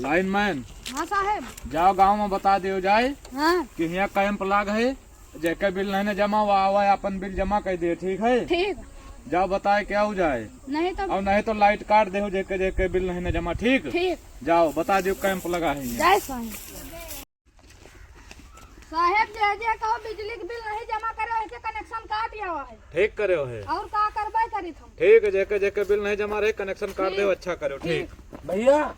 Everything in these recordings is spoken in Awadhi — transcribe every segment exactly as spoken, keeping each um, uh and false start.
लाइनमैन। हाँ साहेब। जाओ गाँव मा बता देउ जाए हाँ। कि हियाँ कैंप लाग है, जेके बिल नहीं न जमा हुआ, आवे अपन बिल जमा कइ दे, ठीक है? ठीक। जाओ बताए क्या हो जाए। नहीं तो और नहीं तो लाइट काट देउ, जेके जेके बिल नहीं न जमा, ठीक? ठीक। जाओ बता देउ कैंप लगा है हियाँ। जय साहेब। साहेब, जे जे कहो बिजली के बिल नहीं जमा करे, ओके कनेक्शन काट आवा है। ठीक करे हो है। और का करबे करी हम? ठीक है, जेके जेके बिल नहीं जमा रहे, कनेक्शन काट ठीक। देउ, अच्छा करो, ठीक। ठीक। भैया,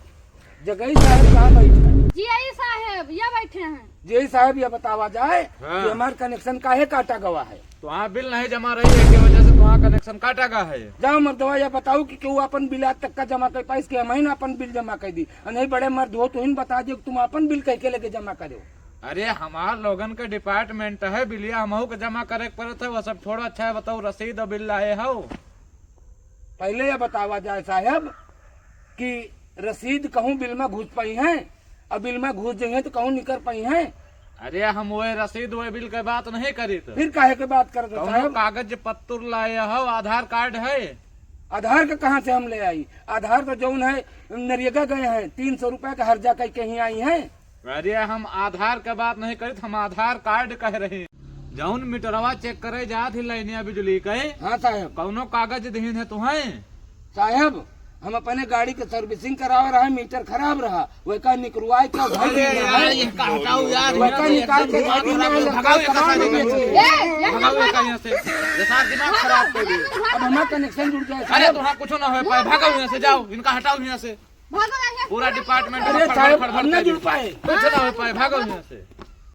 जगई साहेब कहाँ बैठे हैं? जी आई साहेब, ये बैठे हैं। जी आई साहेब, ये बतावा जाए हाँ। कि हमार कनेक्शन काहे काटा गवा है? तो वहाँ बिल नहीं जमा रही है, के वजह से तो वहाँ कनेक्शन काटा गवा है। जाओ मर्दवा, ये बताओ कि केहू अपन बिल आज तक का जमा कर पाइस कि हम ही ना अपन बिल जमा कर दी? और नहीं बड़े मर्द हो, तुहिन बता दियो कि तुम अपन बिल कह के लेके जमा करो। अरे, हमार लोगन के डिपार्टमेंट है, बिलिया हमहू के जमा करे के पड़त है, वो सब छोड़ो। अच्छा है, बताओ, रसीद और बिल लाए हो? पहले ये बतावा जाए साहेब कि रसीद कहूँ बिल में घुस पाई हैं, और बिल में घुस जाइए तो कहूँ निकर पाई हैं। अरे, हम वो रसीद, वो बिल के बात नहीं करी तो। फिर काहे के बात करत हो कौनो साहेब? कागज पत्तर लाए हो, आधार कार्ड है? आधार के कहाँ से हम ले आई? आधार तो जौन है, नरेगा गए हैं, तीन सौ रुपया का हर्जा कई के ही आई हैं। अरे, हम आधार के बात नहीं करित, हम आधार कार्ड कह रहे हैं। जौन मीटरवा चेक करे जात ही लाइनिया बिजली के, हाँ साहेब। कौनो कागज दिहिन है तुहें? साहेब, हम अपने गाड़ी के सर्विसिंग करावे रहा, मीटर खराब रहा, वही का निकरवाए का भाई अरे नहीं यार, है। ये का हटाओ यार, वही का यहाँ से निकाल के एकदम गाड़ी में दिमाग खराब लगा कर कर ये भगाओ यहाँ से। ये भगाओ ये का यहाँ से। ये सारा दिमाग खराब कर दिए। अब हमारा कनेक्शन जुड़ जाए अरे साहेब। तुम्हारा कुछ ना हो पाए, भागो यहाँ से, जाओ, इनका हटाओ यहाँ से। भागो यहाँ से। पूरा डिपार्टमेंट अरे में साहेब, फड़फड़ हम ना कर जुड़ दिए। पाए। कुछ ना हो पाए, भागो यहाँ से।